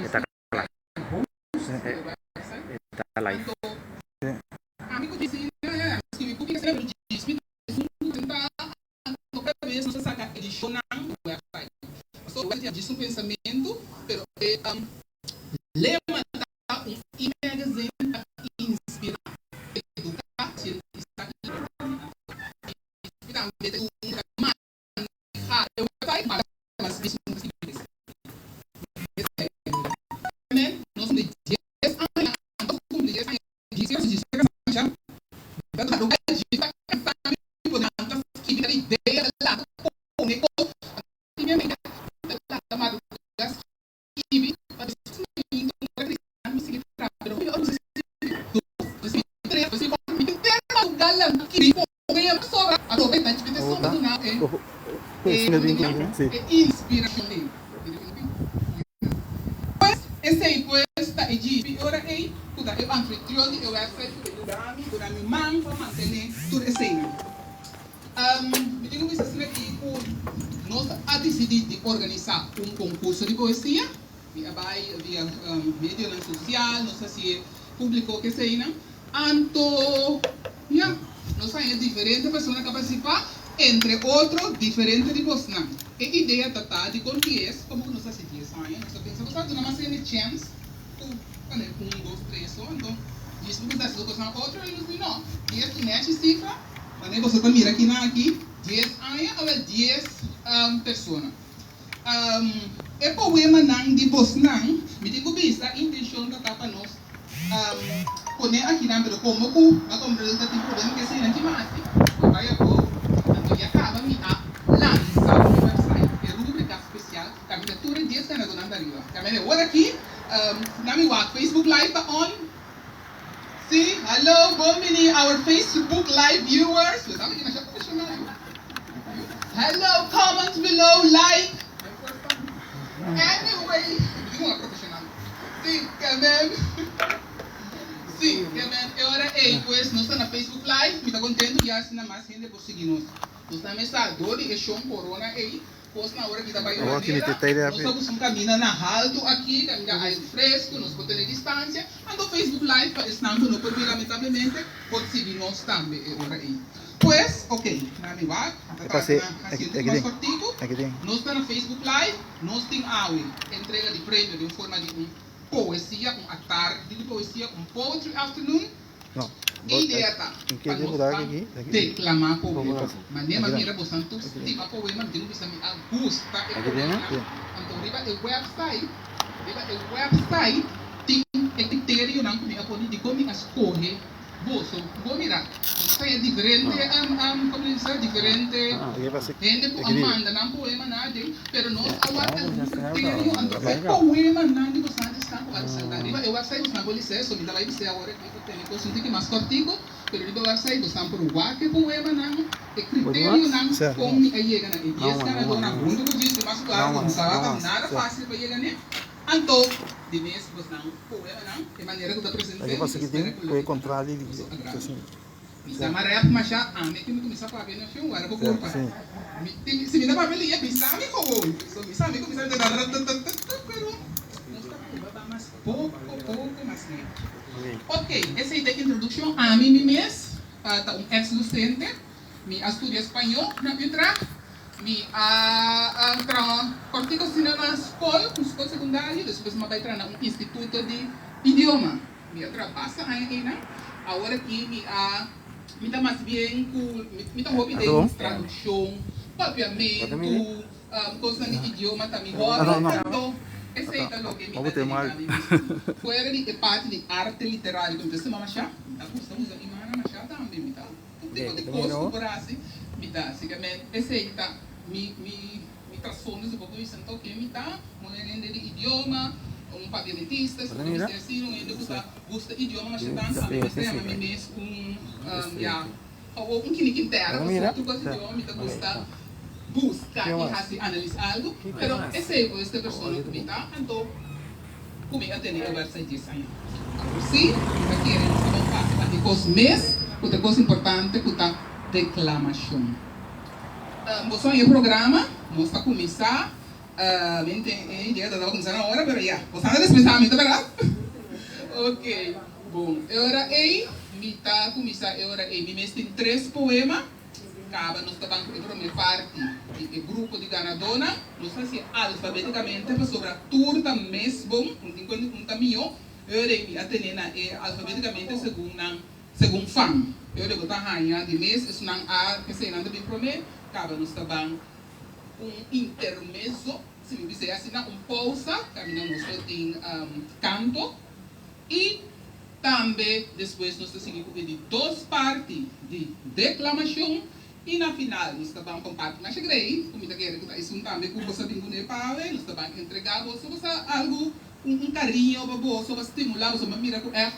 E ta kla. E ta live. Awor aki mi te tei de api. E pase aki den aki den. No bo in ke di buta aki aki aki den si. Aki pase aki di. Sir, Aki pasa ki tin ku e kontrali di si. Mi e idea ta tabata kuminsá na ora, pero ya, bo sa ta respetá mi, ta bèrdat? Ok, bon, e ora ei mi ta kuminsá e ora ei. Mi mes tin tres poema, kaba nos ta ban ku e promé parti di e grupo di ganadónan. Nos ta hasié alfabétikamente pasobra tur ta mes bon, no tin kuenta ku un ta mihó. E ora ei mi a tene na e alfabétikamente segun nan, segun fam. E ora ei bo ta haña di mes esunnan a, p'esei nan ta bin promé, kaba nos ta ban. Un intermezzo, si mi bisa e asina, un pousa, caminda nos lo tin canto y tambe despues nos ta sigui cu e di dos parti di declamacion y na final nos ta ban pa un parti masha grey cu mi ta kere cu ta esun tambe cu boso a bin cune pawe, nos ta ban entrega boso boso algo, un cariño pa boso pa stimula boso pa mira cu echt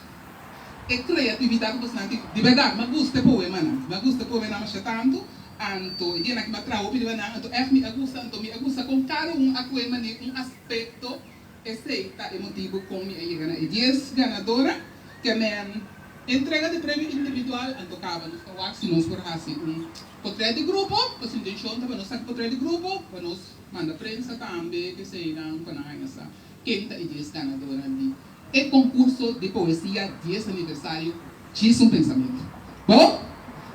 e creatividad cu bosonan tin. Di berdad, mi a gusta e poemanan, mi a gusta e poemanan masha tanto. Anto e dianan ki mi a traha hopi riba nan, anto ègt mi a gusta, anto mi a gusta kon kada un a kue manera un aspekto, esei ta e motibu kon mi a yega na e dies ganadora, ke men entrega di premio individual, anto kaba nos ta wak si nos por hasi un potrèt di grupo, pasobra intenshon ta pa nos saka potrèt di grupo, pa nos manda prensa tambe, keseinan pa nan haña sa ken ta e dies ganadoran di e konkurso di poesia dies aniversario Djis un pensamentu. Bo?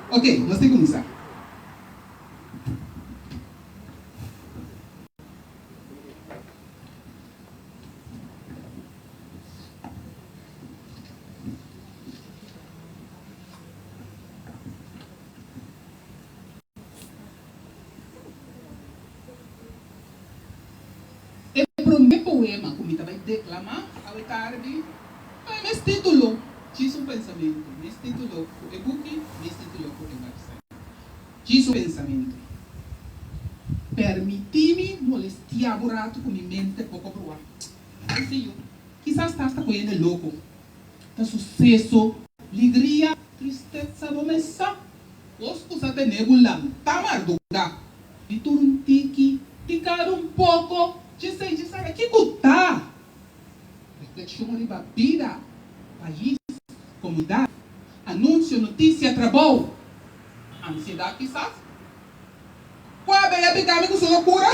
Ok, nos tin kuminsá. E promé poema ku mi ta bai deklamá awe tardi ta e mes título, Djis un pensamentu, mes título ku e buki, mes título ku e website. Djis un pensamentu. Permití mi molestiá bo ratu ku mi mente poko bruá. Ai señor, kisas ta asta koyende loko. Ta suseso, ligria, tristesa bo mes sa. Kos ku sa tene bo lantá mardugá. Di tur un tiki, picar un poco, djesei djesara kico ta? Reflexion riba bida, pais, comunidad, anuncio, noticia, trabou, ansiedad kisas? Cua bay a pica mi cu su locura?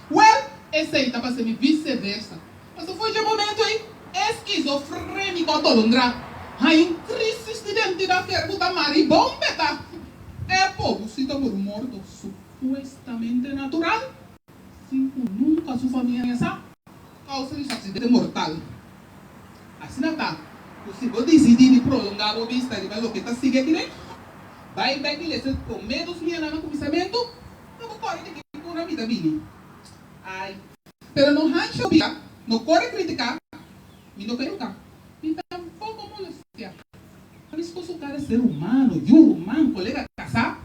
Well, esey ta pasa mi vice versa. Pasobra for dje momento ey, esquizofrenico atolondra, hay un crisis di identidad kier cu ta maribon beta. E pobrecito por un morto supuestamente natural, sin cu nunca su famia sa, causa di su accidente mortal. Asina ta cu si bo dicidi di prolonga bo bista riba loke ta sigui aki den, bay bek di lesa e prome dos liñanan na cuminsamentu, lo bo core di ki cura mi ta bini. Ay, pero no hancha bia, no core critica, mi no ke educa, mi tampoco molestia. Mi esposo cada ser humano, yu, ruman, colega, casá,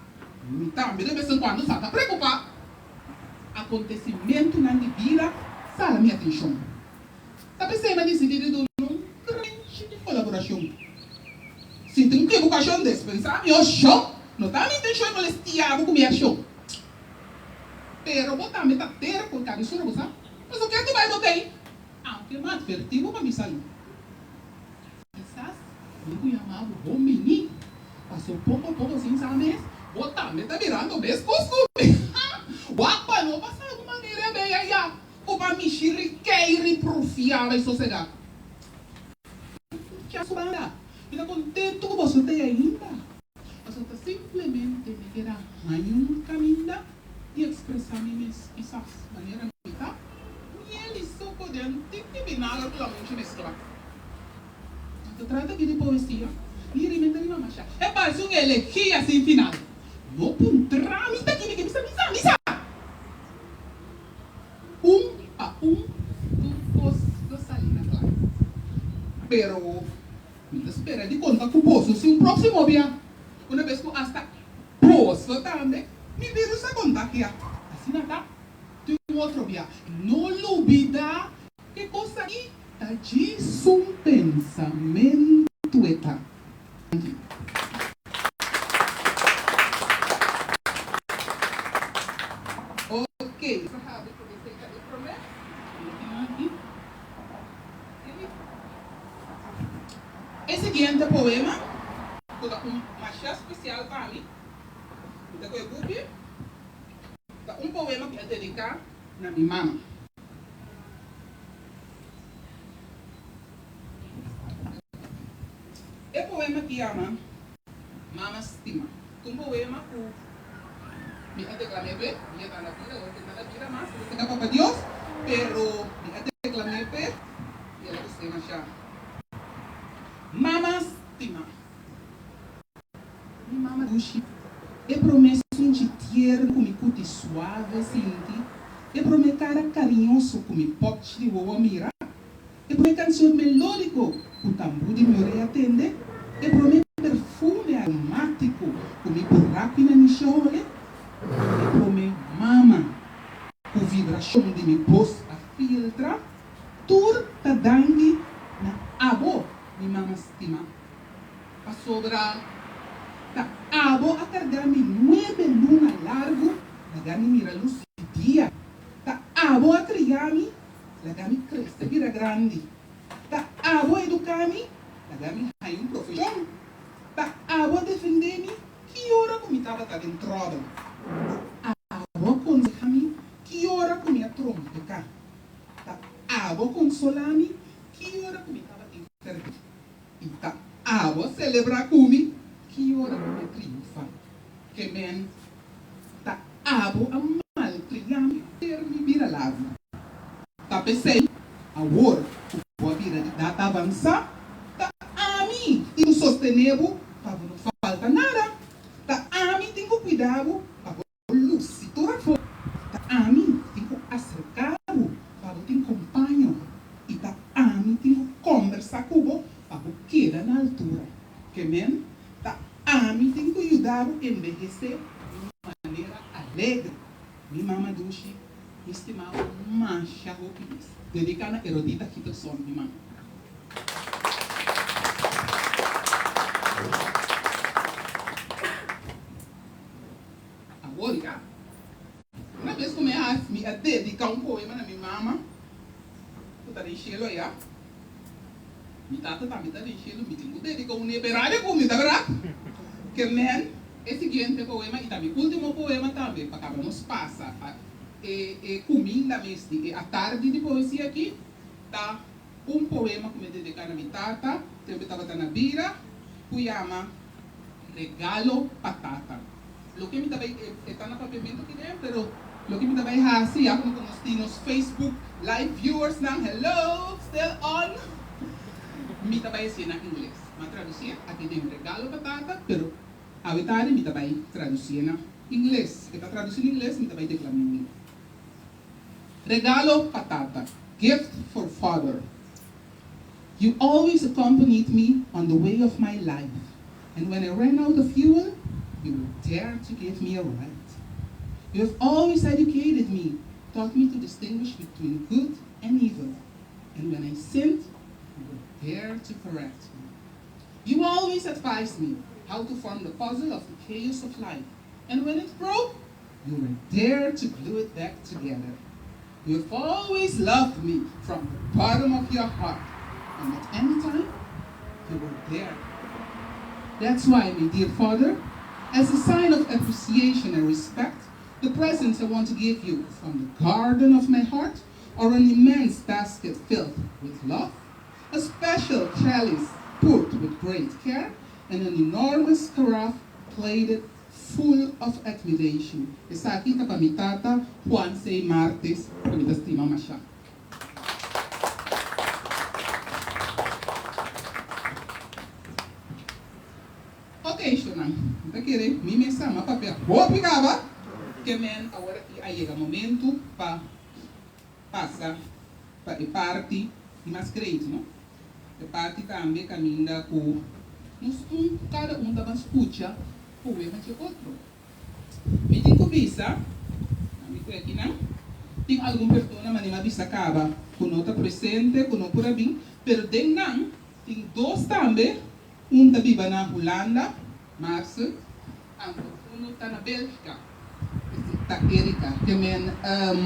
mi tambe de bes en cuando sa ta preocupa. Acontecimentonan di bida sala mi atencion. Ta p'esei mi a dicidi di duna un crenchi di colaboracion. Si tin un equivocacion, despensa mi, oh sho! No ta mi intencion di molestia bo cu mi accion. Pero bo tambe ta terco y cabesura, bo sa. Pasobra ke tu bay bo tei, aunke mi a adverti bo pa mi salú. Kisas mi ku yama bo bon bini, paso poko poko sin sa mes, bo tambe ta birando meskos ku mi. Wak pa no pasa algun manera e bey aya ku pa mishi rikeiri prufia bay sosega. Kia su banda, mi ta kontentu ku boso ta ei ainda, pasobra ta simplemente mi kier a haña un kaminda di ekspresá mi mes, kisas manera mi ta miel i soko den tiki binager ku lamunchi mesklá. No ta trata aki di poesia, ni rimenta riba masha. E parse un elegia sin final. No puntra mi ta kimi ke mi sa misa, mi sa! Un pa un tur kos lo sali na kla. Pero mi ta spera di konta ku boso si un próksimo bia, una bes ku asta boso tambe mi virus a kontagia. Asina ta, tin un otro bia. No lubida Ke kos aki ta djis un pensamentu e ta. Danki. Ok. Sa habri ku esei ta e promé. Aki. E siguiente poema, ku ta un masha spesial pa mi, mi ta kohe buki, ta un poema ku mi a dediká. na mi mama. E poema ki yama Mama Stima ta un poema ku mi a deklam'é p'e. Mi a ta na bida, awor ku e ta na bida mas, e ta Papa Dios, pero mi a deklam'é p'e i el a gust'é mashá. Mama Stima. Mi mama dushi, e promé sunchi tierno ku mi kuti suave sinti, e promé kara kariñoso ku mi pòpchi di wowo a mira, e promé kanshon melódiko ku tambú di mi orea tende, e promé perfume aromátiko ku mi buraku na nisha hole, e promé mama ku vibrashon di mi bos a filtra, tur ta danki na abo, mi mama stimá. Pasobra ta abo a karga mi nuebe luna largu, laga mi mira lus di dia. Ta abo a kria mi, laga mi krese bira grandi. Ta abo a eduká mi, laga mi haña un profeshon. Ta abo a defendé mi ki ora ku mi tabata den tròbel. Ta abo a konsehá mi ki ora ku mi a trompeká. Ta abo a konsolá mi ki ora ku mi tabatin ferdrit. I ta abo selebrá ku mi ki ora ku mi a triunfá. Ke men ta abo a malkriá mi ter mi bira largu. Ta p'esei, awor ku bo a bira di dat avansá, ta ami tin ku sostené bo pa bo no falta nada. Ta ami tin ku kuida bo pa bo Lusi tur afó. Ta ami tin ku aserká bo pa bo tin kompaño i ta ami tin ku kòmbersá ku bo pa bo keda na altura. Ke men, ta ami tin ku yuda bo enbehesé di un manera alegre. Mi mama dushi, mi stima bo masha hopi mes. Dediká na Erodita Giterson, mi mama. Awor ya, una bes ku mi a hasi, mi a dediká un poema na mi mama ku ta den shelu ayá. Mi tata tambe ta den shelu, mi tin ku dediká un e rabia ku mi, ta bèrdat? Ke men e siguiente poema i ta mi último poema tambe pa kaba nos pasa pa e e kuminda mes di e atardi di poesia aki ta un poema ku mi a dediká na mi tata tempu e tabata na bira ku yama Regalo pa tata. Loke mi ta bay, e ta na papiamento ki den, pero loke mi ta bay haci, ya como cu nos tin nos Facebook live viewers nan, hello, still on, mi ta bay hacié na ingles. Mi a traducié aki den Regalo pa tata, pero awe tardi mi ta bay traducié na ingles. E ta traduci na ingles, mi ta bay declamé na ingles. Regalo pa tata, gift for father. You always accompanied me on the way of my life, and when I ran out of fuel, you were there to give me a ride. You have always educated me, taught me to distinguish between good and evil, and when I sinned, you were there to correct me. You always advised me how to form the puzzle of the chaos of life, and when it broke, you were there to glue it back together. You have always loved me from the bottom of your heart, and at any time, you were there. That's why, my dear father, as a sign of appreciation and respect, the presents I want to give you from the garden of my heart are an immense basket filled with love, a special chalice poured with great care, and an enormous carafe plated Full of admiration. Esaki ta pa mi tata Juan C. Martes ku mi ta stima masha. Ok shonan, mi ta kere mi mes ama papia hopi kaba ke men awor aki a yega momento pa pasa pa e parti di mas great no. E parti tambe caminda cu nos un cada un ta ban scucha poema dje otro. Mi tin cu bisa, na mi cu akinan, tin algun persona manera mi a bisa caba cu no ta presente, cu no por a bin, pero den nan tin dos tambe, un ta biba na Hulanda, Marcel, anto uno ta na Belgica, esey ta Erika. Ke men,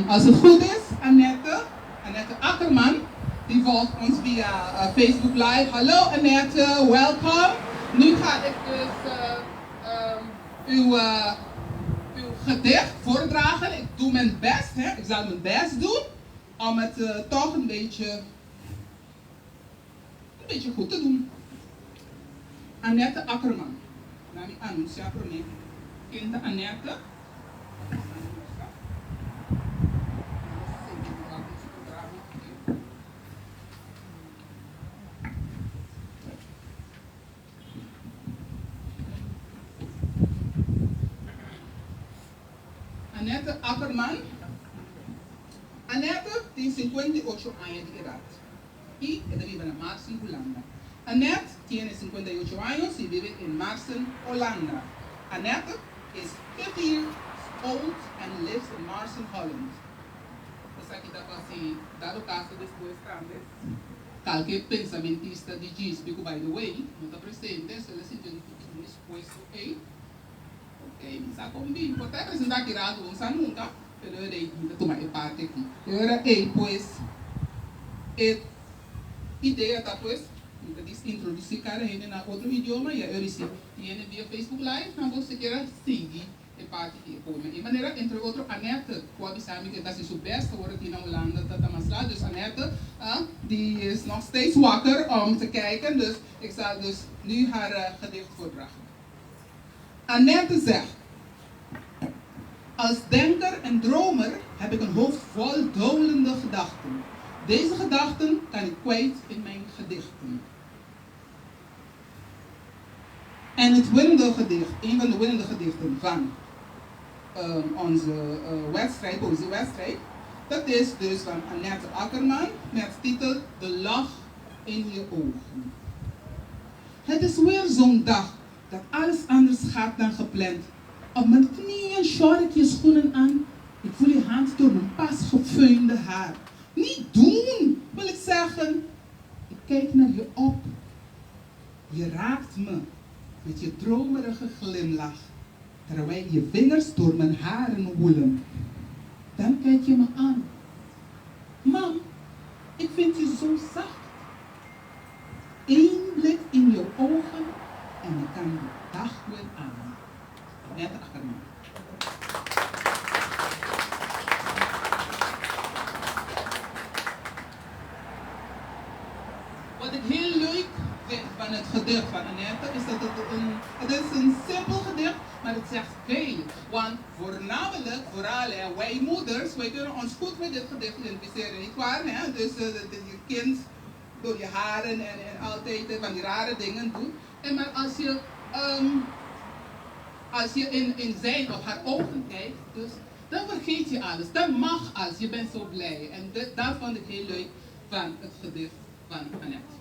als het goed is, Annette, Annette Akkerman, die volgt ons via Facebook Live. Hallo Annette, welkom. Nu ga ik dus uw, uw. gedicht voordragen. Ik doe mijn best, hè. Ik zal mijn best doen om het toch een beetje goed te doen. Annette Akkerman. Laat me anunciar para mim. Quem tá Annette? Annette Akkerman. Annette tin 58 aña di edat i e ta biba na Maarsen, Hulanda. Annette tiene 58 años y vive en Maarsen, Holanda. Annette is 50 years old and lives in Maarsen, Holland. Esaki ta kasi dado kaso despues tambe. Kualke pensamentista di Gispi, ku by the way, no ta presente, el a sinti un dispuesto, ok? Ok, sa kon bin, por ta presentá aki ratu, no sa nunka, pero ei, tuma e parti aki. Ora, ei, pues, e idea ta pues, di introdusí kada hende na otro idioma i e si tin via Facebook Live, no bo kier sigui e parti aki. E manera, entre otro, Annette, ku a bisa mi ku ta su best, awor aki na Hulanda, ta mas laat. Dus Annette, die is nog steeds wakker om te kijken, dus ik zal dus nu haar gedicht voordragen. Annette zegt: "Als denker en dromer heb ik een hoofd vol dolende gedachten. Deze gedachten kan ik kwijt in mijn gedichten." En het winnende gedicht, een van de winnende gedichten van onze wedstrijd, poëziewedstrijd, dat is dus van Annette Akkerman met titel "De lach in je ogen". Het is weer zo'n dag dat alles anders gaat dan gepland. Op mijn knieën sjor ik je schoenen aan. Ik voel je hand door mijn pas gefeunde haar. Niet doen, wil ik zeggen. Ik kijk naar je op. Je raakt me met je dromerige glimlach, terwijl je vingers door mijn haren woelen. Dan kijk je me aan. Mam, ik vind je zo zacht. Eén blik in je ogen en ik kan de dag weer aan. Annette Akkerman. Wat ik heel leuk vind van het gedicht van Annette is dat het is een simpel gedicht, maar het zegt veel. Want voornamelijk, vooral hè, wij moeders, wij kunnen ons goed met dit gedicht identificeren, niet waar? Hè? Dus je kind door je haren en altijd van die rare dingen doet. En maar als je in zijn of haar ogen kijkt, dus, dan vergeet je alles. Dat mag alles. Je bent zo blij. En dat vond ik heel leuk van het gedicht van Annette.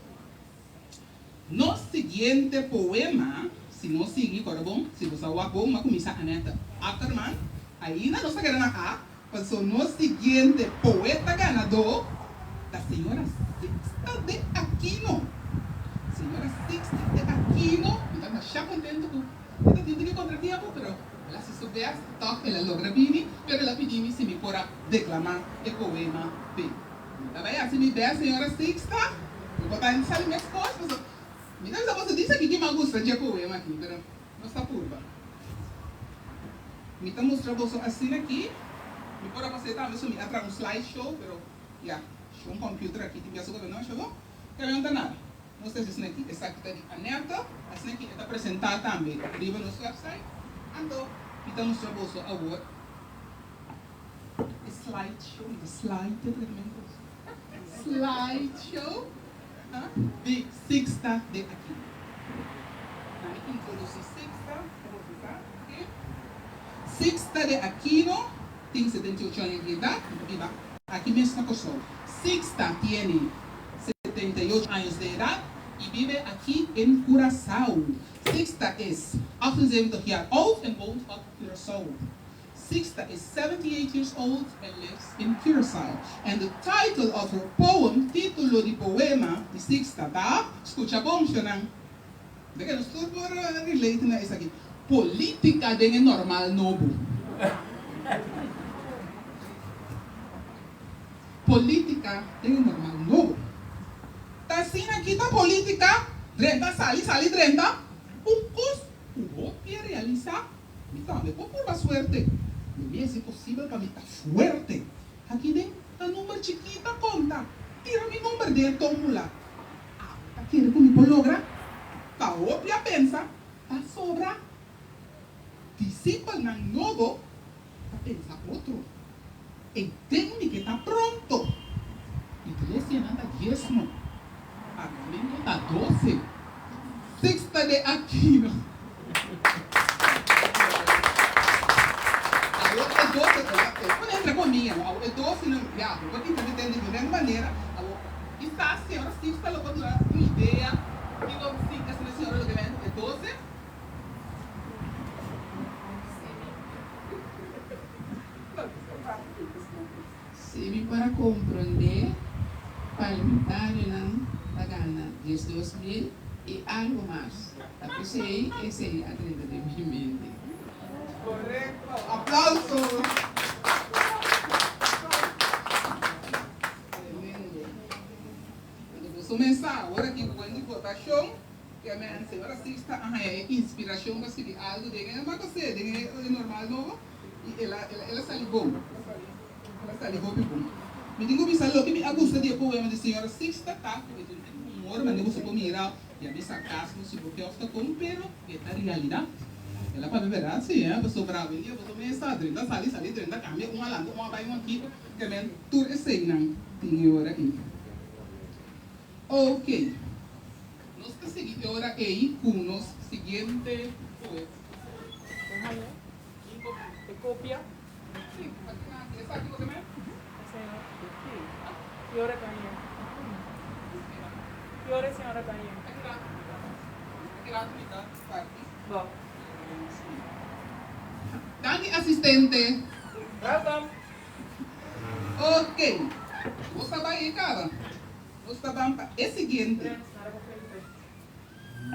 Nos siguiente poema, si nos sigui, bon, si bo wak bon, m'a kuminsá Annette Akkerman, ainda nos ta na A, paso nos siguiente poeta ganadó, ta señora Sixta de Aquino. Señora Sixta de Aquino, mi ta masha kontentu ku e tin ku kontratiempo, pero el a hasi su best, toch el a logra bini, pero el a pidi mi si mi por a deklamá e poema p'e. Ta bai hasi mi best, señora Sixta. Mi por ta sali mi esposo, pero mi ta bisa bo dise aki ku mi gusta e poema aki, pero no ta purba. Mi ta mustra bo asina aki. Mi por hasi tambe so mi a traha un slideshow, pero ja, un computer aki tin biaso ku no show. Pero no ta nada. Nos ta asina aki. Esaki ta di Annette, asina aki ta presentá tambe riba nos website. Anto, mi ta mustra bo awor slideshow, de slide, slideshow di Sixta de Aquino. Laga mi introdusí Sixta, okay? Sixta de Aquino tin 78 aña di edat, biba aki mes na Kòrsou. Sixta tiene 78 años de edad y vive aquí en Curaçao. Sixta is 78 jaar oud en woont op Curaçao. Sixta is 78 years old and lives in Curaçao. And the title of her poem, título di poema di Sixta, ta, skucha bon, shonan. De ku nos por relate na esaki. "Polítika den normal nobo". "Polítika den normal nobo". Ta asina aki ta polítika, drenta, sali, sali, drenta. Un kos, ku bo ke realisá, mi tambe por purba suerte. Mi hasi posibel pa mi ta fuerte. Aki den ta number chikí ta konta. Tira mi number den e tómbula. Abo ta kere ku mi por logra? Ta hopi a pensa, pasobra disipelnan nobo ta pensa otro. E den mi ke ta pronto. Iglesianan ta diesmo. Parlamento ta 12. Sixta de Aquino. Awor e 12 el a pone entre comilla no, awor e 12 nan ya bo por interpreta den diferente manera, awor kisas señora Sixta lo por duna un idea kiko si esaki señora lo ke men e 12. Si mi por a komprondé, parlamentarionan ta gana 12 mil i algu mas. Ta p'esei esei a drenta den mi mente. Korekto. Aplauso. Tremendo. Anto bo kuminsá awor aki ku di votashon, ke men señora Sixta a haña e inspirashon pa skirbi algu den e makosé, den e normal nobo, i el a sali bon. El a sali hopi bon. Mi tin ku bisa loke mi a gusta di e poema di señora Sixta ta ku e tin humor, manera ku bo por mira, yam'é sarkasmo si bo ke òf ta kon, pero e ta realidat. El a papia bèrdat si, eh, pasobra awendia bo ta mesa drenta sali, sali drenta, kambia un alanta, un a bai, un aki, ke men tur eseinan tin e ora ei. Ok. Nos ta sigui e ora ei ku nos siguiente poema. Kopia. Si, esaki bo ke men? Ki ora ta hier? Ki ora señora ta hier? Aki rato mi ta parti. Bom. Danki, asistente. Welcome. Ok. Nos ta bai kaba. Nos ta bai pa e siguiente.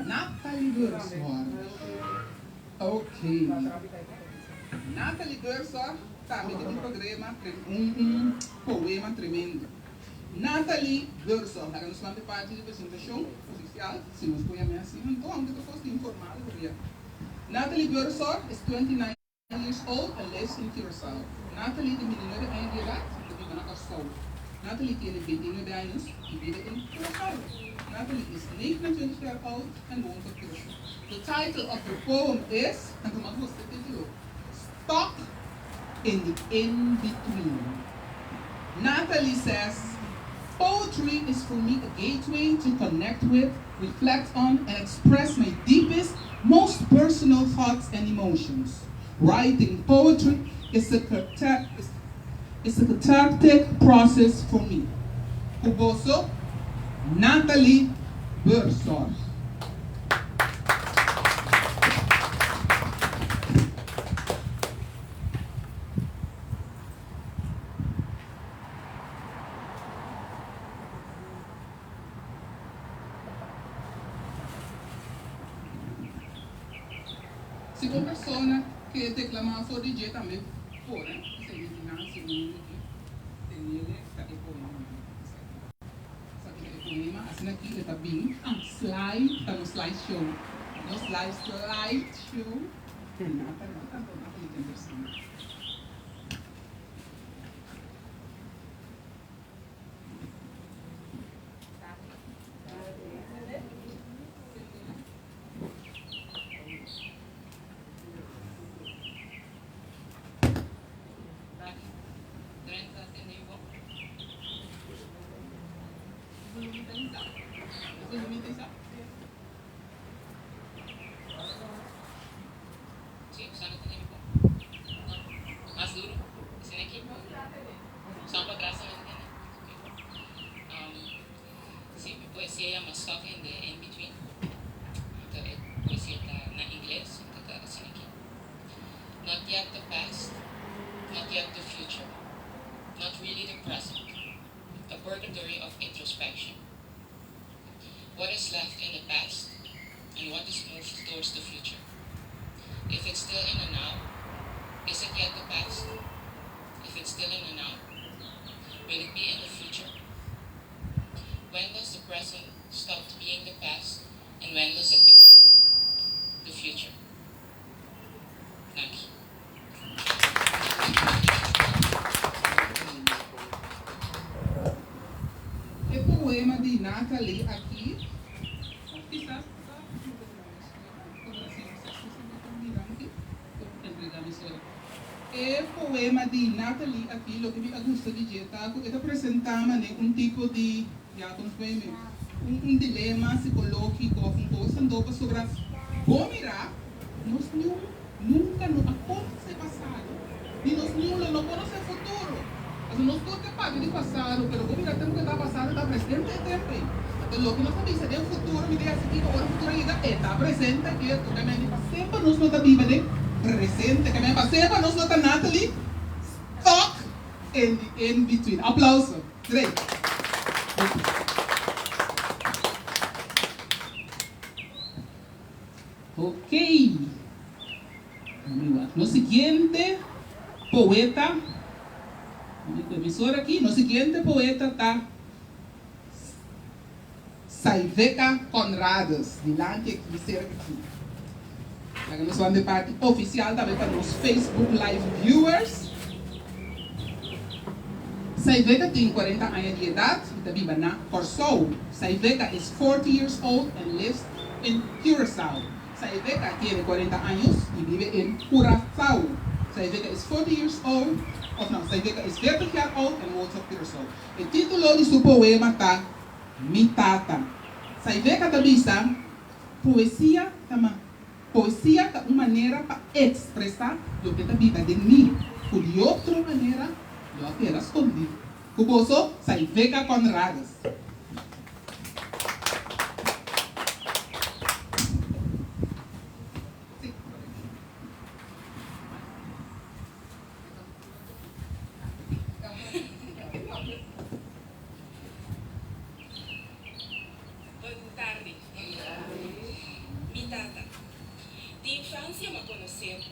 Natalie Bursor. Ok. Natalie Bursor tambe tin un programa, un poema tremendo. Natalie Bursor, awor nos ta bai parti di presentashon ofisial, si nos por yam'é asina, anto, aunke ta kos informal, ya. Natalie Bursor is 29 years old and lives in Curaçao. Natalie tin 29 aña di edat i ta biba na Kòrsou. Natalie tiene 29 años y vive en Curaçao. Natalie is 29 jaar oud en woont op Curaçao. The title of her poem is, en kon e título? Stuck in the In-Between. Natalie says, "Poetry is for me a gateway to connect with, reflect on, and express my deepest, most personal thoughts and emotions. Writing poetry is a cathartic process for me." Ku boso, Natalie Bursor. Si un persona ke deklamá for di dje tambe por, eh? Esei mi Nancy un aki. Tenele ta e poema. Sabi e poema, asina aki e ta bin. Ah, slide, ta no slide show. No slide, slide show. Nata, nata, nata, interesante. Drenta tende bo. Volumen ta isa? Volumen ta isa? Si, bo no tende bo. No. Mas duru. Asina aki? Só pa atras tambe tende. Okay. Si, mi poesia yama Stuck in the In-Between. Anto, e poesia ta na ingles, anto ta asina aki. Not yet the past, not yet the future, not really the present, a purgatory of introspection. What is left in the past and what is moved towards the future? If it's still in the now, is it yet the past? If it's still in the now, will it be in the future? When does the present stop being the past and when does it become the future? Thank you. E poema di Nathalie aki, of kisas ta E poema di Nathalie aki loke mi a gusta di dje ta ku e ta presentá manera un tipo di, ya kon su un un dilema sikológiko òf un kos anto pasobra bo mirá nos niun nunka no a konosé pasado ni nos niun lo no konosé futuro. Pasobra nos tur ta papia di pasado pero bo mira tempu ku e ta pasado ta presente e tempu ei. Anto loke nos ta bisa den futuro mi ta hasi kiko ora futuro a yega e ta presente ketu. Ke mende pa semper nos lo ta biba den presente. Ke mende pa semper nos lo ta Nathalie stuck in the in between. Aplauso. Great. Ok. Mi wak nos siguiente poeta. Mi ku emisora aki. Nos siguiente poeta ta Saiveka Conradus. Dilanti aki serka aki. Laga nos wak di parti ofisial tambe pa nos Facebook live viewers. Saiveka tin 40 aña di edat i ta biba na Kòrsou. Saiveka is 40 years old and lives in Curaçao. Saiveka tiene 40 años y vive en Curaçao. Saiveka is 40 years old, of no, Saiveka is 40 jaar oud en woont op Curaçao. E título di su poema ta Mi Tata. Saiveka ta bisa, Poesia ta ma Poesia ta un manera pa ekspresá loke ta biba den mi, ku di otro manera lo a keda skondí. Ku boso, Saiveka Conradus. Bon tardi. Mi tata. Di infansia m'a konosé bo.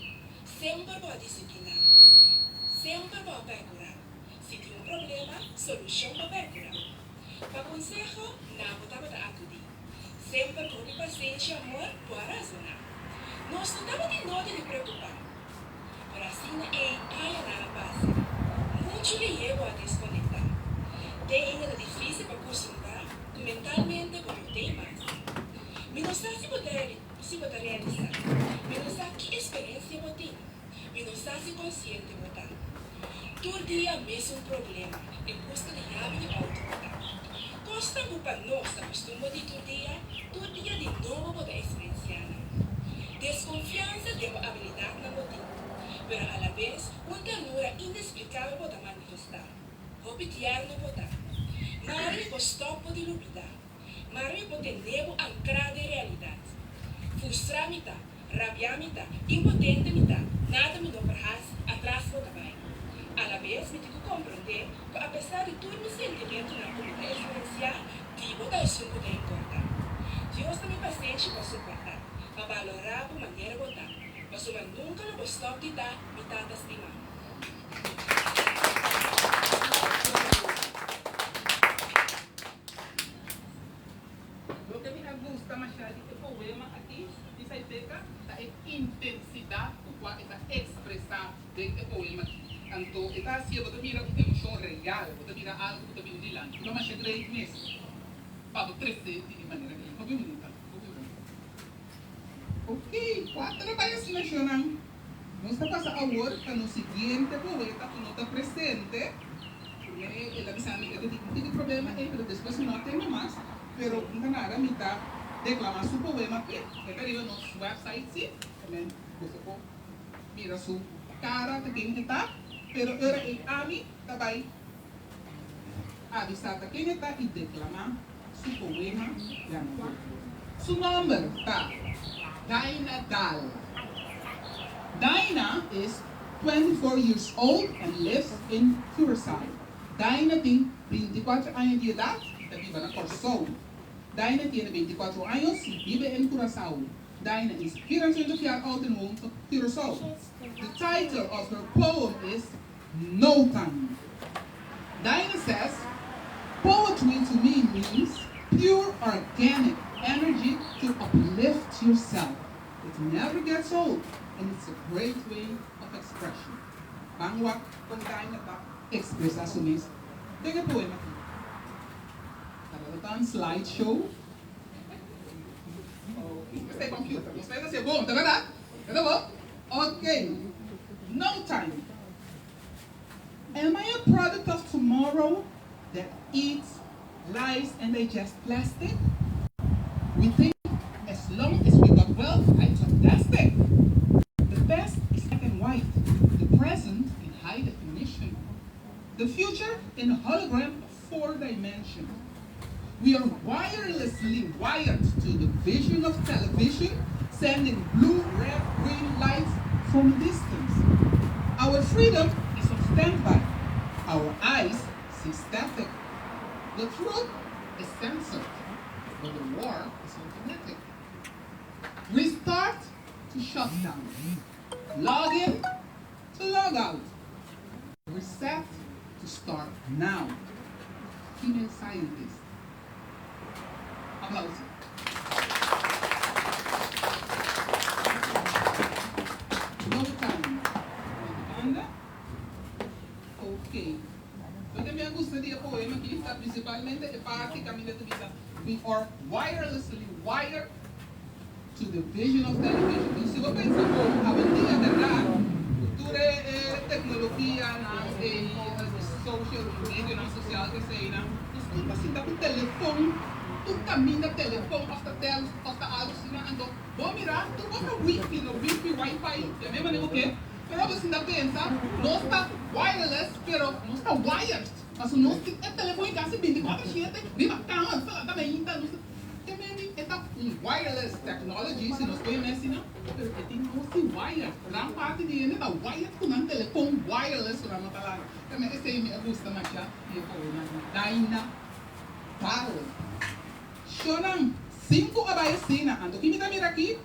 Semper bo a disipliná. Semper bo a perkurá. Si tin un problema, solushon bo a perkurá. Pa konseho, na bo tabata akudí. Semper ku hopi pasenshi i amor bo a razoná. Nos no tabatin nodi di preokupá. Pero asina ei añanan a pasa. Muchu lihé bo a deskonektá. Te ainda ta difísil pa kustumbrá ku mentalmente bo no tei mas. Mi no sa si bo ta si bo ta realisá. Mi no sa ki eksperensia bo tin. Mi no sa si konsiente bo ta. Tur dia mesun problema, en buska di yabi di outo bo ta. Kosnan ku pa nos ta kustumber di tur dia, tur dia di nobo bo ta eksperensiá nan. Deskonfiansa den bo abilidatnan bo tin, pero alabes un ternura inesplikabel bo ta manifestá. Hopi tierno bo ta. Mari mi por stòp bo di lubidá. Mari mi por tene bo ankrá den realidat. Frustrá mi ta, rabiá mi ta, impotente mi ta, nada mi no por hasi, atras bo ta bai. Alabes mi tin ku komprondé ku apesar di tur mi sentimentunan ku mi ta eksperensiá, di bo ta esun ku ta importá. Dios ta mi pasenshi pa soportá, pa balorá bo manera bo ta, pasobra nunka lo bo stòp di ta mi Tata stimá. Loke mi a gusta mashá di e poema aki di Saifeka ta e intensidat ku kua e ta ekspresá den e poema aki. Anto e ta hasié bo ta mira un emoshon real, bo ta mira algu ku ta bini dilanti. Lo masha great mes pa bo tresé di e manera ei. Hopi bunita, hopi bon. Ok, kua ta bai asina shonnan? Nos ta pasa awor pa nos siguiente poeta ku no ta presente. Primer el a bisa mi e ta tin un tiki problema ei, pero despues mi no a tende mas. Pero un ta nada mi ta declama su poema p'e. E ta riba nos website si, también boso por mira su cara ta ken e ta. Pero ora ei ami ta bai avisa ta ken e ta y declama su poema ganador. Su nomber ta Daina Daal. Daina is 24 years old and lives in Curaçao. Daina tin 24 aña di edat y ta biba na Kòrsou. Daina tiene 24 años y vive en Curaçao. Daina is 24 jaar oud en woont op Curaçao. The title of her poem is No Time. Daina says, Poetry to me means pure organic energy to uplift yourself. It never gets old and it's a great way of expression. Ban wak kon Daina ta ekspresá su mes den e poema akí. Tabata ta un slide show. Ok, esta e computer. Nos ta hasié bon, ta bèrdat? E ta bon? Ok. No time. Am I a product of tomorrow that eats, lies and digests plastic? We think as long as we got wealth, life's fantastic. The past is black and white, the present in high definition, the future in a hologram of four dimensions. We are wirelessly wired to the vision of television, sending blue, red, green lights from a distance. Our freedom is on standby. Our eyes see static. The truth is censored, but the war is automatic. Restart to shut down. Log in to log out. Reset to start now. Female scientist. Aplauso. No time. Banda. Ok. Loke mi a gusta di e poema aki ta principalmente e parti caminda ta bisa We are wirelessly wired to the vision of television. Entonces si bo pensa bon awendia berdad cu tur e tecnologianan e social medionan social eseinan nos tur ta sinta cu telefon tur caminda telefon of ta tel of ta algo asina anto bo mira tur cos ta wifi no wifi wifi ya me manera bo ke pero bo sinta pensa nos ta wireless pero nos ta wired pasobra nos tin e telefon y casi binticuatro shete riba cama nos ta lanta mainta nos ta. Te mende e ta un wireless technology si nos por mesi nan, pero e tin nos di wired. Gran parti di hende ta wired ku nan telefon wireless ku nan no ta laga. Te mende esei mi a gusta masha di e poema di Daina Darwin. Shownan sinku a bai asina, anto ki mi ta mira aki?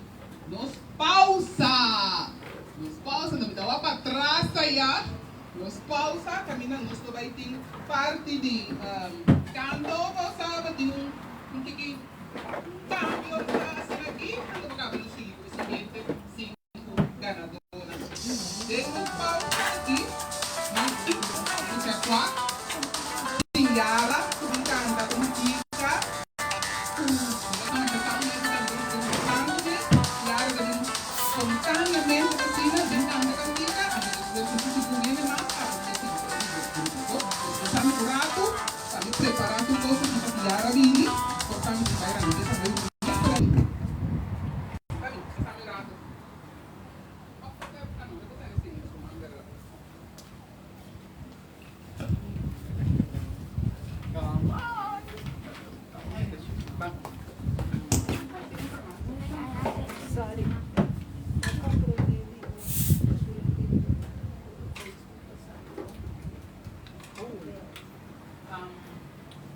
Nos pausa! Nos pausa, no mi ta wak patras aya. Nos pausa kaminda nos lo bai tin parti di kanto pausa pa tin un tiki kambio ta asina aki anto pa kaba nos sigui ku e siguiente sinku ganadónan. Den nos pausa aki nos tin mucha kua tin Yara ku bin kanta un tika ku mi ta kanta tambe kanto mes Yara ta bin Spontaneamente asina den tanta kantika, anto despues mi sinti ku hende mas tabata ke sigui ku e di dos grupo. Despues a mi un ratu pa mi prepará tur kos aki pa Tiara bini, por ta mi tin bai ranke tambe mi tin por ahí. Ta bin, ta mi ratu. Òf ta ta, ah no, e por ta e señor su man bèrdat. Come on. Ban.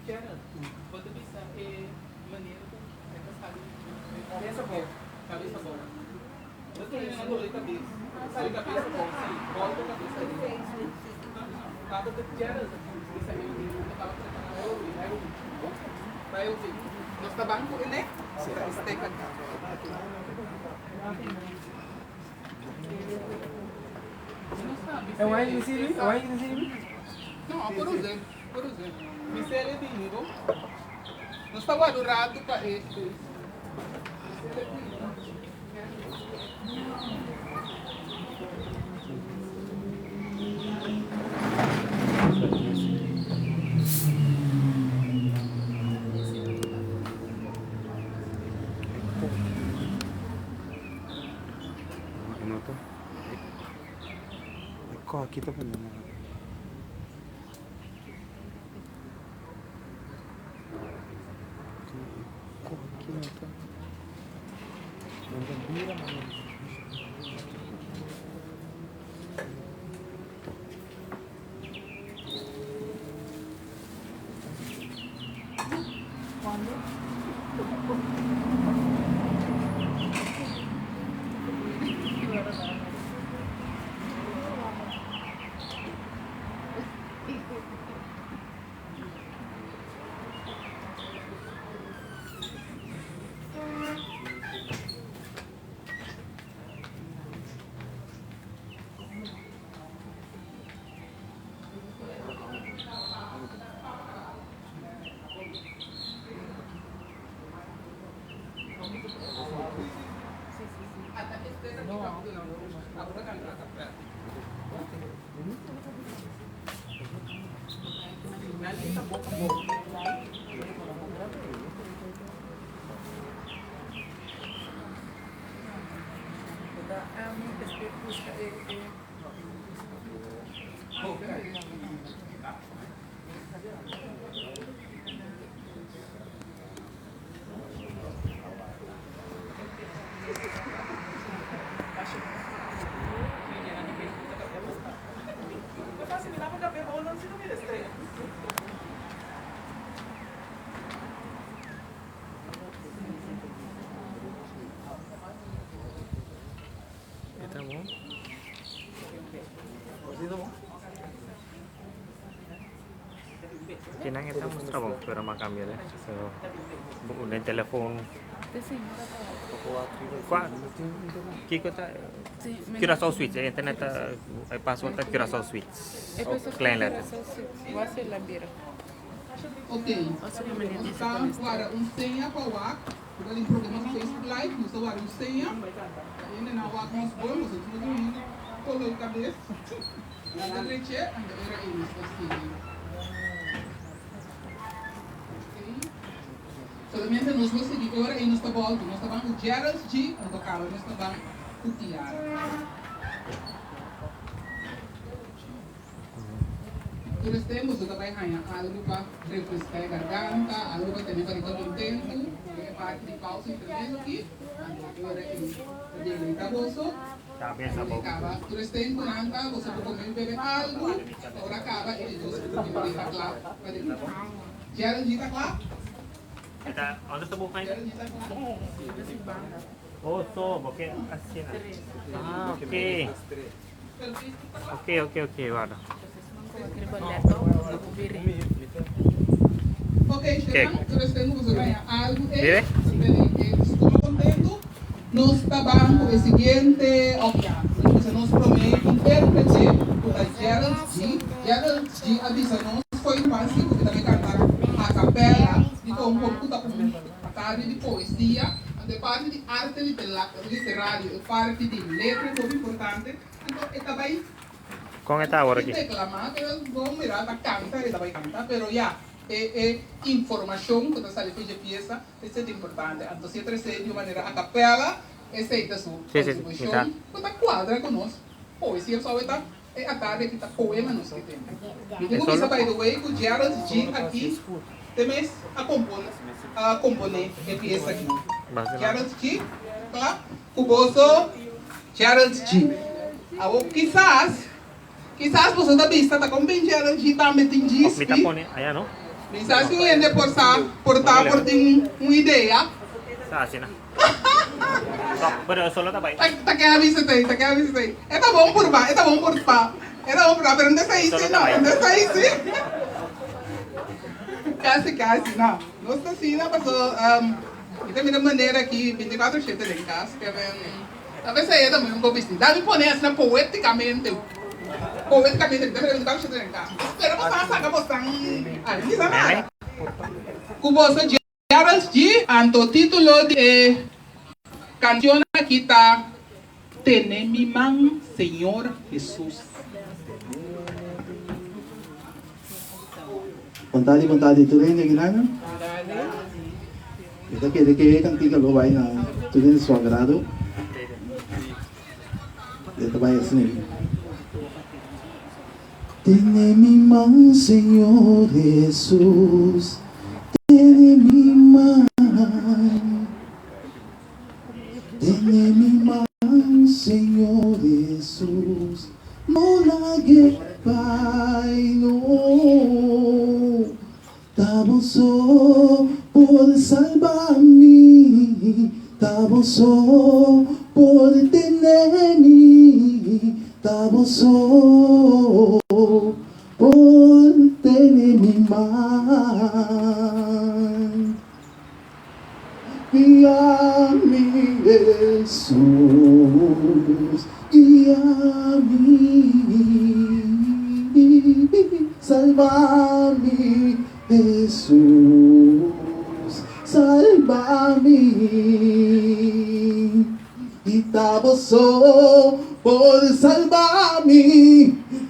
Gerald, bo ta bisa e manera ku e ta sali cabes abou, cabes abou. Bo ta tene nan doli cabes, sali cabes abou, si, bolta cabes ariba. Tabata Gerald ta bisa e manera ku e tabata prepara. Bai obi, bai obi. Nos ta ban ku e ne? Ta e stekker. No, por us'é, por us'é. Bis'el e bini bo. Nos ta warda un ratu pa e bes. Bis'el e bini. Kinan e ta mustra bon, pero m'a cambia de. So, den telefon. Qua, kiko ta? Curaçao Suites, e internet ta, e password ta Curaçao Suites. Klein letter. Ok. Nos ta wara un seña pa wak. Ku ta den programa ku Facebook Live, nos ta wara un seña. Pa hende nan wak nos bon, nos no tin hende kolo di kabes. Nan ta dreche, anto ora ei nos ta sigui. Ok. Solamente nos lo sigui ora ei nos ta boltu. Nos ta ban ku Gerald G. Anto kaba nos ta ban ku Tiara. Tur es tempu bo ta bai haña algu pa refreská e garganta, algu pa tene barriga kontentu. Den e parti di pausa intermedio aki, anto ora ei ta deleitá boso. Ahí kaba tur es tempu nan ta boso por come y bebe algu, pa ora kaba e di dos último dia ta kla pa di Gerald G ta kla? Gerald G ta kla? Oh so bo ke asina. Ah ok. Ok ok ok warda. Ok, Shenan, tur es tempu boso gaña algu ei, ta tene e stoma kontentu. Nos ta ban ku e siguiente, òf ya, mi bisa nos promé intérprete ku ta Gerald G. Gerald G a bisa nos fo'i infansia ku e ta bai kanta a kapèla di kon kon ku ta un parti di poesia, anto e parti di arte literario, e parti di letra ta hopi importante, anto e ta bai Kon e ta awor aki? Declama, pero bon mira ta canta, e ta bay canta, pero ya, e e informacion cu ta sali for dje pieza, esey ta importante. Anto si e trece di un manera a capella, esey ta su Sí, sí, sí, mi sa. contribucion cu ta cuadra cu nos poesia. So awe ta e atardi aki ta poema nos ke tene. Mi tin E cu bisa solo by the way cu Gerald G. aki te mes a compone a compone e pieza aki. Base na. Gerald G. Cla cu boso Gerald G. Awor kisas, kisas boso ta bisa ta kon bin Gerald G tambe tin Of mi ta djispi. pone aya no? Kisas un hende por sa, por ta, por tin un idea. Sa asina. So, pero solo ta bai. Ta, ta ke a bisa esei, ta ke a bisa esei. E ta bon purba, e ta bon purba, e ta bon purba, pero no ta esei Solo si, ta no, bai. no ta esei si. Kasi, kasi, no. Nos ta asina paso, mi ta mira manera aki binticuatro shete den kas, ke men. Ta p'esei e ta muy un poco bisti. David pone asina poeticamente, poeticamente, mi ta mira binticuatro shete den cas. Mi ta spera boso a saca bosan ay, mi sa nada. Cu boso Gerald G. Anto titulo di e cancion aki ta Tene mi man Señor Jesus. Bontadi bontadi tur hende aki nan. Mi ta kere ke e kantika lo bai na tur hende su agrado. E ta bai asina aki. Tene mi man Señor Jesus, tene mi man. Tene mi man Señor Jesus, no lag'e bai no. Ta bo so por salba mi, ta bo so por tene mi, ta bo so por tene mi man. Guia mi Hesus, guia mi, salba mi Hesus, salba mi. I ta bo so por salba mi.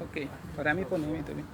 Ok, para mi pone mi también.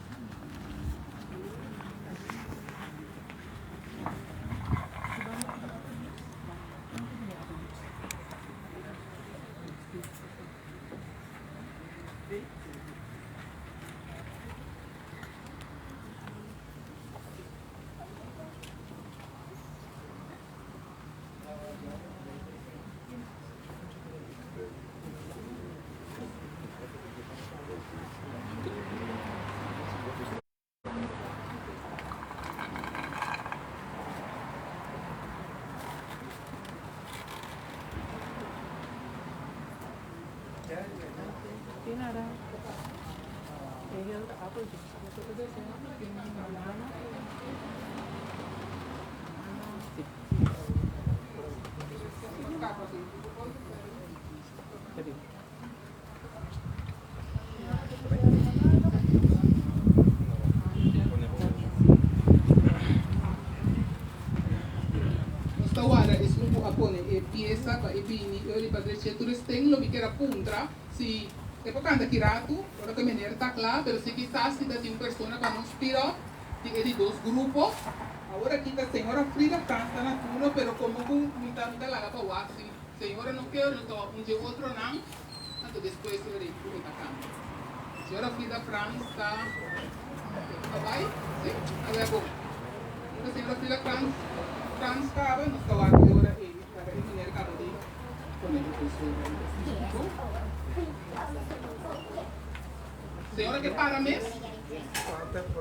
Nos ta warda esun ku a pone e piesa pa e bini e riba drechi. Tur esten lo mi kier a puntra si e por kanta ki ratu ora ku e meneer ta kla, pero si kisas si ta tin un persona pa nos speed up di e di dos grupo. Awor aki ta señora Frida Frans ta na turno, pero komo ku mi ta mi ta laga pa wak si señora no ke no ta wak un dje otronan, anto despues e rei ku e ta kanta. Señora Frida Frans ta ta bai? Si? A wer bon. Ora señora Frida Frans Frans kaba nos ta wak e ora ei laga e meneer kaba di pone e kos bon. Señora ke para mes?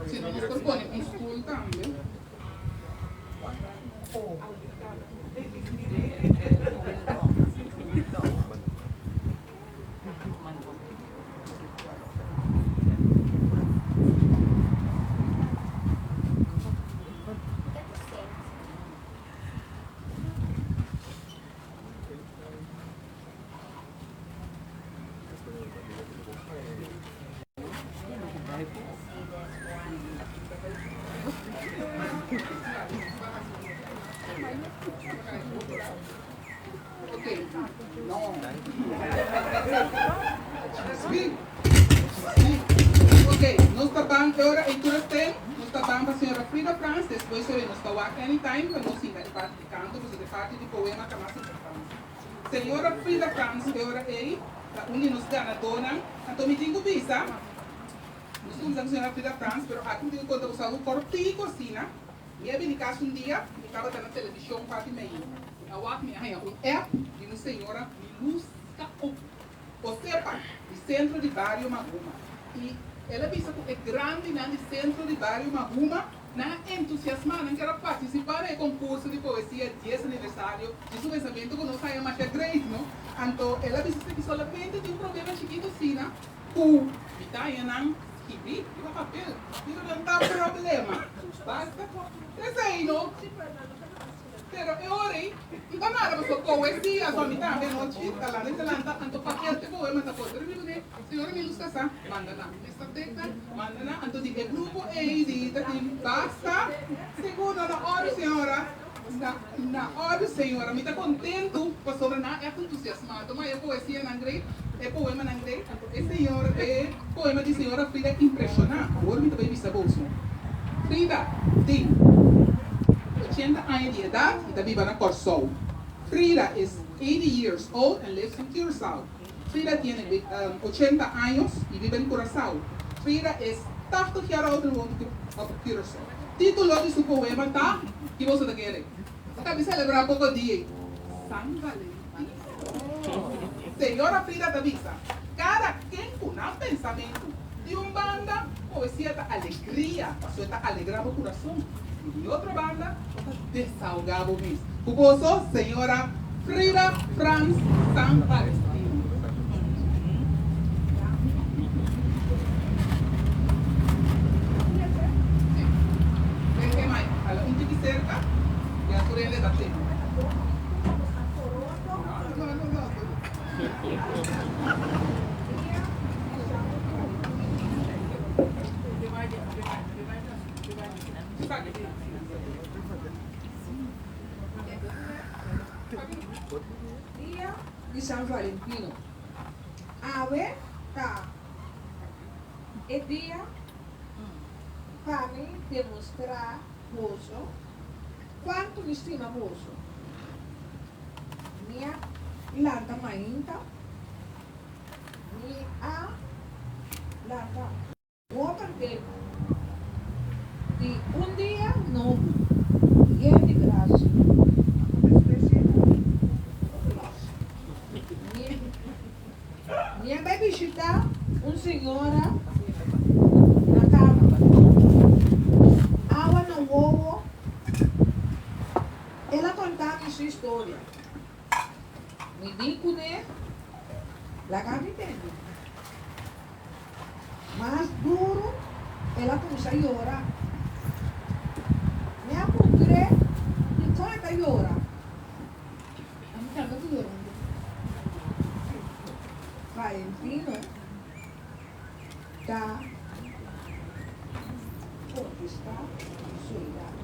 Si no nos por pone un stoel tambe. Ok, no. Sí. Sí. Ok, nos ta ban e ora ei tur estén, nos ta ban pa señora Frida Frans, despues ora nos ta wak anytime pa nos sinta e parti di kanto, pasobra e parti di poema ta mas importante. Señora Frida Frans e ora ei ta un di nos ganadónan, anto mi tin ku bisa, nos kuminsá ku señora Frida Frans, pero aki mi tin ku konta boso algu kòrtiku asina. Mi a bini kas un dia, mi tabata na televishon parti mei. Mi a wak mi a haña un app di un señora Miluska Osepa di Sentro di Bario Mahuma. I el a bisa ku e grandinan di Sentro di Bario Mahuma nan a entusiasmá, nan kier a partisipá na e konkurso di poesia dies aniversario di su pensamentu ku nos haña masha great, no? Anto el a bisa esaki solamente tin un problema chikitu asina ku mi ta haña nan Skibi riba papel, pero nan ta problema. Basta esei no. Pero e ora ei, N ta nada pasobra poesia so mi tambe anochi ta lanta mi ta lanta anto papel te poema ta por. Pero mi kuné, señora mi lus kasá, manda nan. Mester tekna, manda nan. Anto di e grupo ei di ta tin basta sigur no na òrdu señora. Na na òrdu señora. Mi ta kontentu pasobra nan a ègt entusiasmá. Anto ma e poesianan grei, e poemanan grei. Anto e señor e poema di señora Frida impreshoná. Awor mi ta bai bisa boso. Frida tin ochenta aña di edat i ta biba na Kòrsou. Frida is 80 years old and lives in Curaçao. Frida tiene 80 años y vive en Curaçao. Frida is 80 jaar oud en woont op Curaçao. Título di su poema ta, Ki boso ta kere? Bo ta bin selebrá poko dia ei. San Valentin. Señora Frida ta bisa, Kada ken ku nan pensamentu. Di un banda, poesia ta alegria, pasobra e ta alegrá bo kurason. I di otro banda, bo ta desahogá bo mes. Ku boso, señora Frida Frans San Valentin. Sí. Ven ke mai, hala un tiki serka, ya tur hende ta tende. No, no, no, no. Dia di San Valentino. Awe ta e dia pa mi demostrá boso kuantu mi stima boso. Mi a lanta mainta, mi a lanta hopi tempu di un dia nobo yen di grasia. Mi a bai bishitá un señora na kama. Awa na wowo, el a konta mi su historia. Mi di kuné, Laga mi tende. Mas duru el a kuminsá yora. Mi a puntr'é dikon e ta yora. Valentino ta kontestá Soledad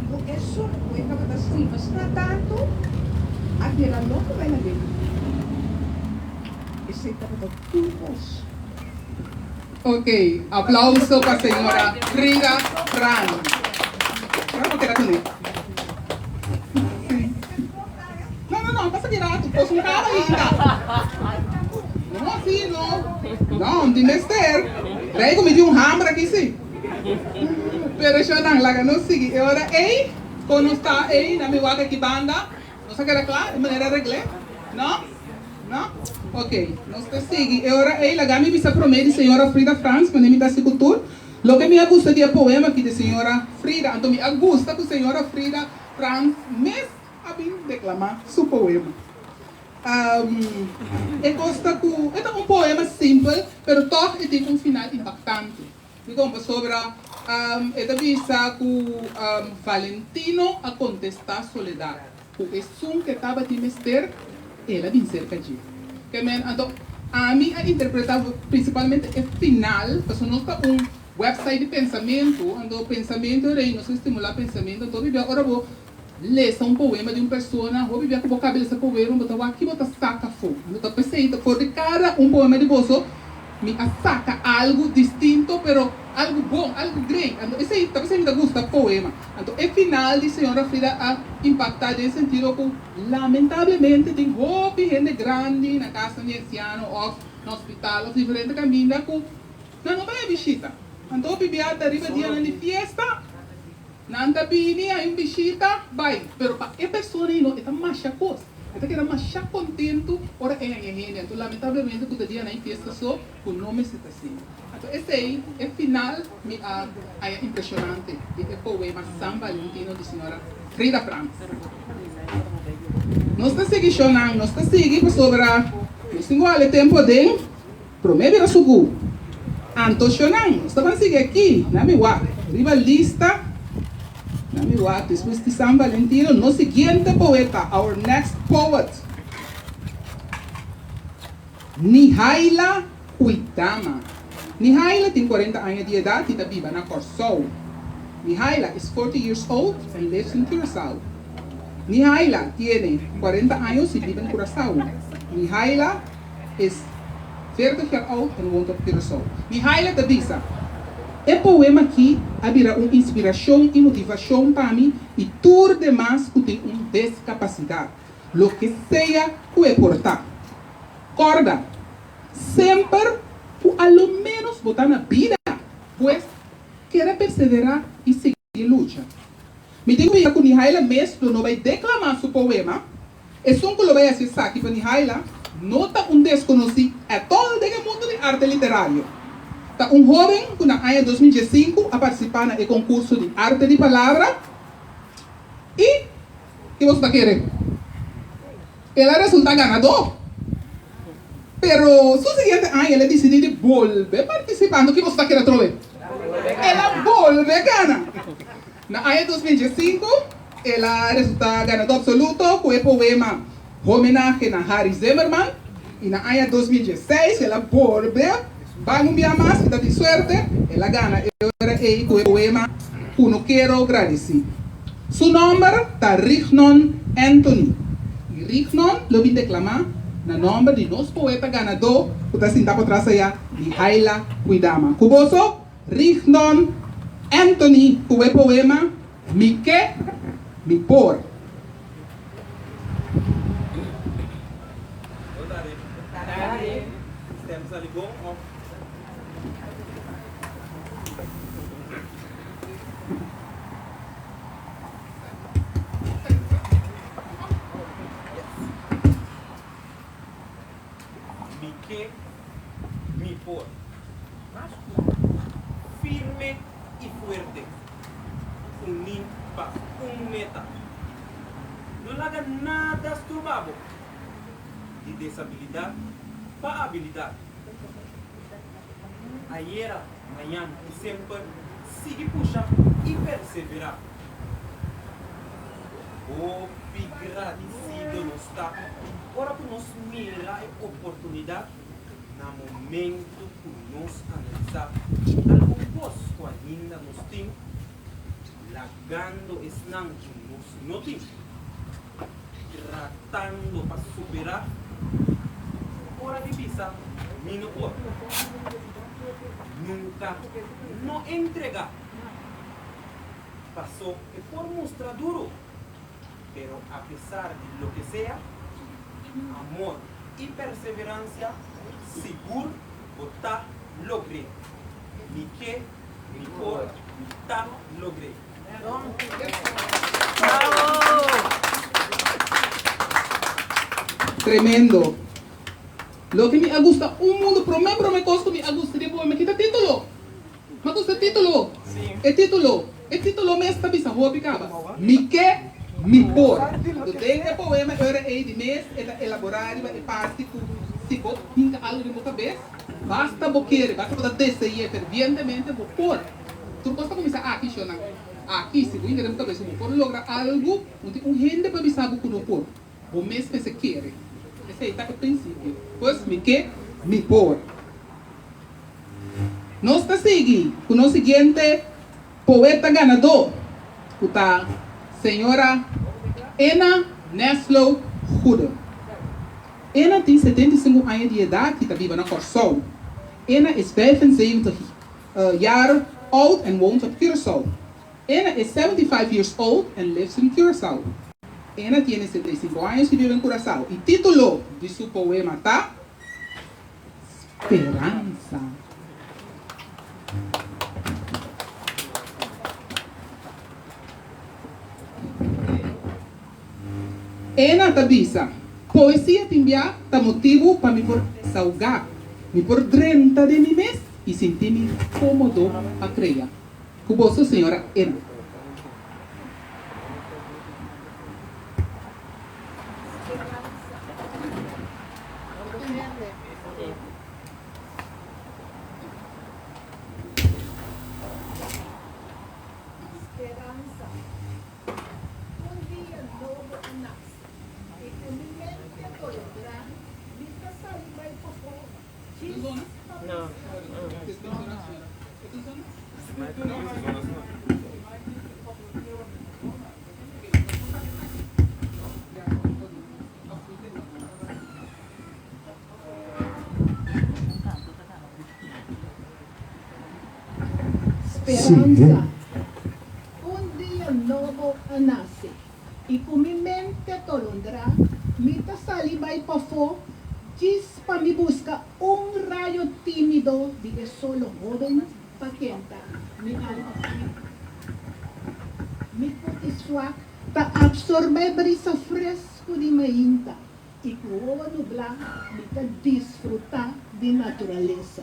ku esun ku e tabata stima asina tantu a bira loko bai na bebe. Esei tabata tur kos. Ok, aplauso pa señora Frida Frans. Ahora bo keda kuné. Sí. No, no, no, pasa ki rato, pos un kaba ainda. No, sí, no. No, tin mester. Rei ku mi tin un hamber aki, sí. Pero shownan, laga nos sigui. E ora ei, kon nos ta ei na mi wak aki banda? Nos a keda kla e manera regl'é? No? No? Ok, nos ta sigui. E ora ei laga mi bisa promé di señora Frida Frans, manera mi ta hasi ku tur. Loke mi a gusta di e poema aki di señora Frida, anto mi a gusta ku señora Frida Frans mes a bin deklamá su poema. E kos ta ku e ta un poema simpel, pero tòg e tin un final impaktante. Dikon? Pasobra e ta bisa ku Valentino a kontestá Soledad ku esun ke tabatin mester, el a bin serka dje. Ke men, anto ami a interpretá prinsipalmente e final, pasobra nos ta un website di pensamentu, anto pensamentu rei nos ta stimulá pensamentu, anto hopi bia ora bo lesa un poema di un persona, hopi bia ku bo kaba lesa poema bo ta wak ki bo ta saka afó. Anto ta p'esei ta for di kada un poema di boso mi a saka algu distinto pero algu bon, algu great. Anto esei ta p'esei mi ta gusta poema. Anto e final di señora Frida a impaktá den sentido ku lamentablemente tin hopi hende grandi na kasnan di ansiano òf na hospital òf diferente kaminda ku nan no bai a bishita. Anto hopi bia ta riba dianan di fiesta. Nan ta bini a un bishita, bai, pero pa e persona ei no, e ta masha kos. E ta keda masha kontentu ora e haña hende. Anto lamentablemente ku ta dia nan e fiesta so ku no mester ta asina. Anto esei e final mi a haña impreshonante di e poema San Valentino di señora Frida Frans. Nos ta sigui shownan, nos ta sigui pasobra nos tin ku hala e tempu aden. Promé bira sugu. Anto shonnan, nos ta ban sigui aki, na mi wak, riba lista, na mi wak, despues di San Valentino, nos siguiente poeta, our next poet, Nihaila Uitama. Nihaila tin cuarenta aña di edad y ta biba na Kòrsou. Nihaila is 40 years old and lives in Curaçao. Nihaila tiene cuarenta años y vive en Curaçao. Nihaila is veertig jaar oud en woont op Curaçao. Mihaila ta bisa, E poema aki a bira un inspirashon i motivashon pa mi i tur demas ku tin un deskapasidat, loke sea ku e por ta. Kòrda semper ku a lo ménos bo ta na bida, pues keda perseverá i sigui. Di lucha. Mi tin ku bisa ku Nihaila mes lo no bai deklamá su poema. Esun ku lo bai hasi esaki pa Nihaila no ta un deskonosí ètòl den e mundu di arte literario. Ta un hóben ku na aña 2015 a partisipá na e konkurso di arte di palabra i, ki boso ta kere? El a resultá ganadó. Pero su siguiente aña el a disidí di bolbe partisipá. Anto ki boso ta kere atrobe? El a bolbe gana. Na aña 2015 el a resulta ganador absoluto ku e poema Homenahe na Harry Zimmerman i na aña 2016 el a bolbe ban un bia mas i ta tin suerte el a gana e ora ei ku e poema. Kunukero Gradisí. Su nòmber ta Rignon Anthony i Rignon lo bin deklamá na nòmber di nos poeta ganadó ku ta sinta patras ayá, Mihaila Kwidama. Ku boso, Rignon Anthony ku e poema Mi ke, mi por. Mi ke, mi por. Firme i fuerte. Uní pa un meta. No laga nada stroba bo. Di desabilidat pa abilidat. Ayera, mañan i semper sigui pusha i perseverá. Hopi gradisido nos ta ora ku nos mira e oportunidat na momentu ku nos analisá algun kos ku ainda nos tin, lagando esnan ku nos no tin, tratando pa superá ora di bisa mi no por. Nunka no entregá. Pasó e por mustra duru, pero apesar di loke sea, amor i perseveransia sigur bo ta logr'é. Mi ke, mi por, mi ta logr'é. Tremendo. Loke mi a gusta un mundu prome prome kos ku mi a gusta di e poema kita titulo. Ma gusta e titulo. E titulo. E titulo mes ta bisa hopi kaba. Mi ke, mi por. Anto den e poema e ora ei di mes e ta elaborá riba e parti ku si bo hinka algu den bo kabes, basta bo kere, basta bo ta dese'é fervientemente, bo por. Tur kos ta kuminsá aki, shonnan. Aki, si bo hinka den bo kabes ku bo por logra algu, no tin un hende pa bisa bo ku no por. Bo mes mester kere. Esei ta e prinsipio. Pues mi ke, mi por. Nos ta sigui ku nos siguiente poeta ganadó, ku ta señora Ena Neslow Goede. Ena tin 75 aña di edat i ta biba na Kòrsou. Ena is 75 jaar oud en woont op Curaçao. Ena is 75 years old and lives in Curaçao. Ena tiene 75 años y vive en Curaçao. E título di su poema ta Speransa. Ena ta bisa, Poesia tin bia ta motibu pa mi por desahoga, mi por drenta den mi mes i sinti mi komodo pa krea. Ku boso, señora Ena. Speransa. Un dia nobo a nase i ku mi mente tolondrá mi ta sali bai pafó djis pa Speransa. Un dia nobo a nase i ku mi mente tolondrá mi ta sali bai pafó djis pa mi buska un rayo tímido di e solo hóben pa kenta mi alma friu. Mi puti swak ta absorbé brisa fresku di mainta i ku wowo nublá mi ta disfrutá di naturalesa.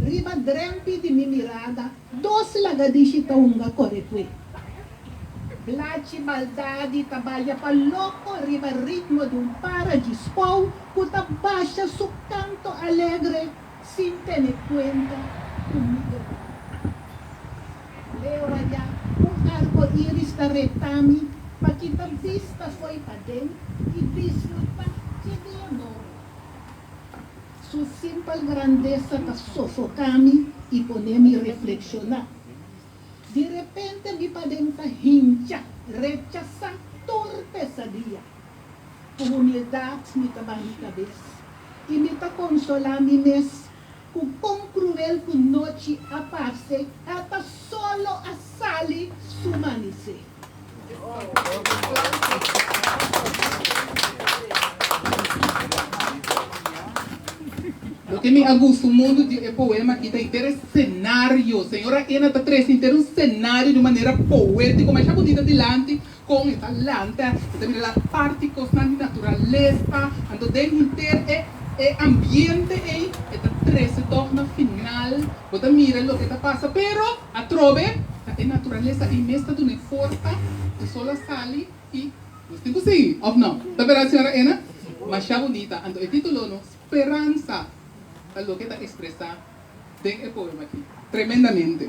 Riba drempi di mi mirada dos lagadishi ta hunga kore kue. Blachi baldadi ta balia pa loko riba ritmo di un para dji spou ku ta basha su kanto alegre sin tene kuenta ku mi dolor. Leu ayá un arko iris ta reta mi pa kita bista fo'i paden i disfrutá dje dia nobo. Su simpel grandesa ta sofoká mi i pone mi reflekshoná. Di repente mi paden ta hincha, rechasá tur pesadia. Ku humildat mi ta baha mi kabes i mi ta konsolá mi mes ku kon kruel ku nochi a parse, ata solo a sali su manisé. Loke mi a gusta un mundu di e poema aki ta henter e senario. Señora Ena ta trese henter un senario di un manera poético masha bunita dilanti con e ta lanta, e ta mira la parti cosnan di naturalesa, anto den henter e e ambiente ey e ta trese tog na final bo ta mira loke ta pasa pero atrobe ta e naturalesa ey mes ta duna e forsa e sol a sali y nos tin cu sigui of no? Ta berdad señora Ena? Masha bunita anto e titulo no Speransa ta loke ta expresa den e poema aki tremendamente.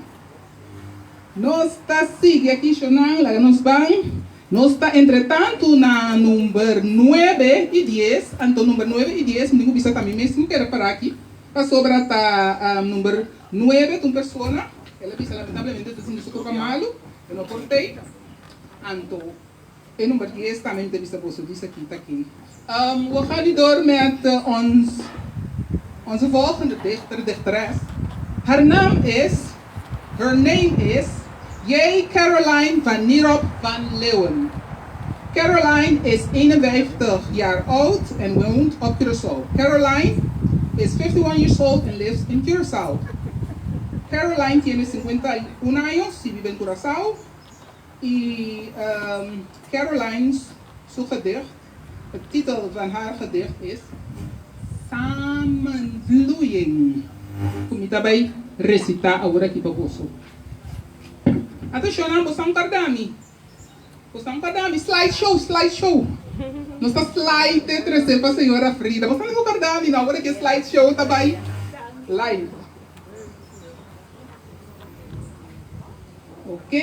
Nos ta sigui aki shonnan, laga nos ban. Nos ta entretantu na number nuebe i dies, anto number nuebe i dies mi tin ku bisa ta mi mes tin ku keda para aki, pasobra ta number nuebe ta un persona, el a bisa lamentablemente ta sinti su kurpa malu, e no por tei, anto e number dies tambe mi ta bisa boso disa aki ta ken. We gaan nu door met ons onze volgende dichter, dichteres. Haar naam is, her name is, J. Caroline van Nierop van Leeuwen. Caroline is 51 jaar oud en woont op Curaçao. Caroline is 51 years old and lives in Curaçao. Caroline tiene 51 años y vive en Curaçao. Y Caroline's su gedicht, de titel van haar gedicht is Samenvloeiing, ku mi ta bai resitá awor aki pa boso. Atenshon nan, boso ta kòrda mi. Boso ta kòrda mi. Slide show, slide show. Nos ta slide e trese pa señora Frida. Boso ta kòrda mi no, awor aki e slide show ta bai live. Ok,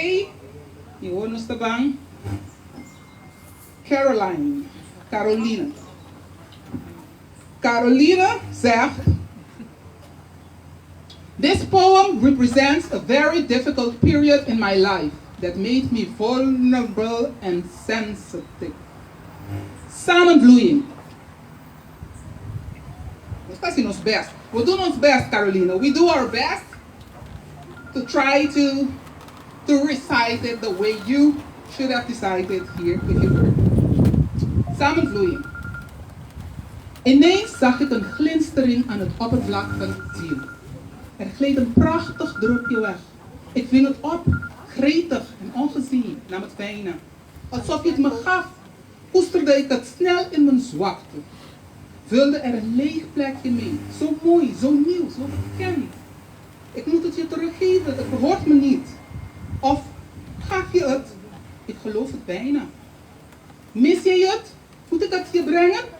y awor nos ta ban Caroline, Carolina. Carolina zegt, This poem represents a very difficult period in my life that made me vulnerable and sensitive. Samenvloeiing. Nos ta hasi nos best. We doen ons best, Carolina. We do our best to try to to recite it the way you should have decided here if you were. Samenvloeiing. Ineens zag ik een glinstering aan het oppervlak van het ziel. Er gleed een prachtig drupje weg. Ik ving het op, gretig en ongezien, nam het bijna. Alsof je het me gaf, koesterde ik het snel in mijn zwakte. Vulde er een leeg plekje mee. Zo mooi, zo nieuw, zo bekend. Ik moet het je teruggeven, het behoort me niet. Of gaf je het? Ik geloof het bijna. Mis je het? Moet ik het je brengen?